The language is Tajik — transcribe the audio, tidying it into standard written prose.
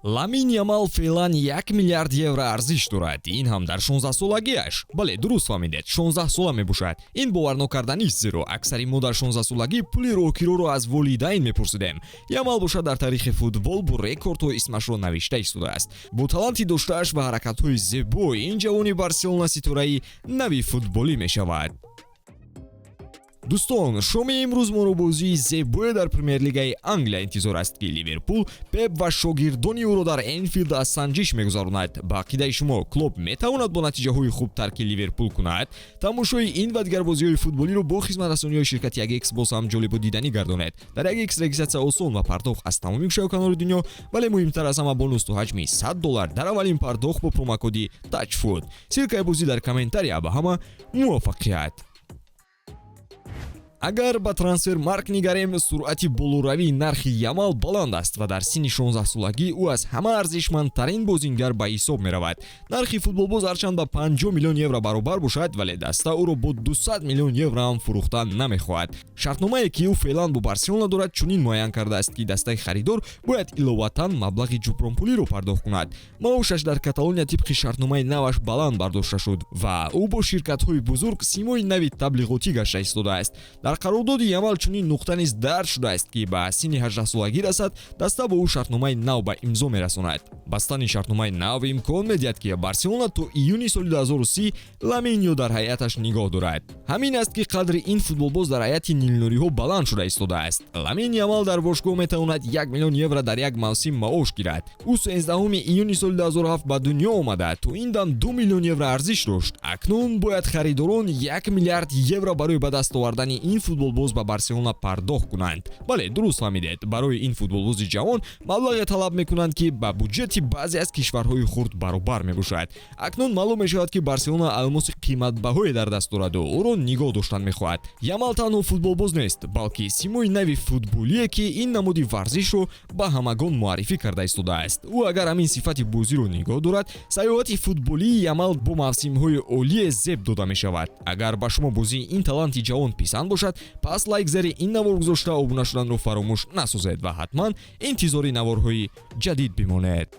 Ламин Ямал феълан 1 миллиард евро арзиш дорад. Ин ҳам дар 16-солагиаш. Бале, дуруст фаҳмидед, 16 сола мебошад. Ин боварнокарданист, зеро аксари мо дар 16-солагӣ пули роҳкироро аз волидайн мепурсидем. Ямал бошад, дар таърихи футбол бо рекордҳо исмашро навишта истодааст. Бо таланти доштааш ва ҳаракатҳои зебо ин ҷавони Барселона ситораи нави футболӣ мешавад. Дӯстон, шоми имрӯз моро бозии зебое дар Премер-лигаи Англия интизор аст, ки Ливерпул Пеп ва шогирдони ӯро дар Энфилд аз санҷиш мегузаронад. Ба ақидаи шумо, Клоп метавонад бо натиҷаҳои хуб тарки Ливерпул кунад? Тамошои ин ва дигар бозиҳои футболиро бо хизматрасониҳои ширкати 1X боз ҳам ҷолибу диданӣ гардонед. Дар 1X регистрация осон ва пардохт аз тамоми гӯшаю канори дунё, вале муҳимтар аз ҳама, бонус то ҳаҷми 100 доллар дар аввалин пардохт бо промокоди TAJFOOT. Ссылка и бозӣ дар комментария. Ба ҳама муваффақият! Агар ба Трансфермаркт нигарем, суръати болоравии нархи Ямал баланд аст ва дар синни 16-солагӣ ӯ аз ҳама арзишмандтарин бозингар ба ҳисоб меравад. Нархи футболбоз ҳарчанд ба 50 миллион евро баробар бошад, вале даста ӯро бо 200 миллион евро ҳам фурӯхта намехоҳад. Шартномае, ки ӯ феълан бо Барселона дорад, чунин муайян кардааст, ки дастаи харидор бояд иловатан маблағи ҷубронпулиро пардохт кунад. Маошаш дар Каталония тибқи шартномаи наваш баланд бардошта шуд ва ӯ бо ширкатҳои бузург симои нави таблиғотӣ гашта истодааст. Дар қарордоди Ямал чунин нуқта низ дарҷ шудааст, ки ба синни 18-солагӣ расад, даста бо ӯ шартномаи нав ба имзо мерасонад. Бастани шартномаи нав имкон медиҳад, ки Барселона то июни соли 2030 Ламинро дар ҳайаташ нигоҳ дорад. Ҳамин аст, ки қадри ин футболбоз дар ҳайати нилнуриҳо баланд шуда истодааст. Ламин Ямал дар бошгоҳ метавонад 1 миллион евро дар як мавсим маош гирад. Ӯ 13 июни соли 2007 ба дунё омада, то ин дам 2 миллион евро арзиш дошт. Акнун бояд харидорон 1 миллиард евро барои ба даст овардани ин футболбоз ба Барселона пардохт кунанд. Бале, дуруст фаҳмидед, барои ин футболбози ҷавон маблағе талаб мекунанд, ки ба буҷети баъзе аз кишварҳои хурд баробар мебошад. Акнун маълум мешавад, ки Барселона алмоси қиматбаҳое дар даст дораду ӯро нигоҳ доштан мехоҳад. Ямал танҳо футболбоз нест, балки симои нави футболие, ки ин намуди варзишро ба ҳамагон муаррифӣ карда истодааст. Ӯ агар ҳамин сифати бозиро нигоҳ дорад, саёҳати футболии Ямал бо мавсимҳои олие зеб дода мешавад. Агар ба шумо бозии ин таланти ҷавон писанд бошад, пас лайк зери ин навор гузошта, обуна шуданро фаромӯш насозед ва ҳатман интизори наворҳои ҷадид бимонед.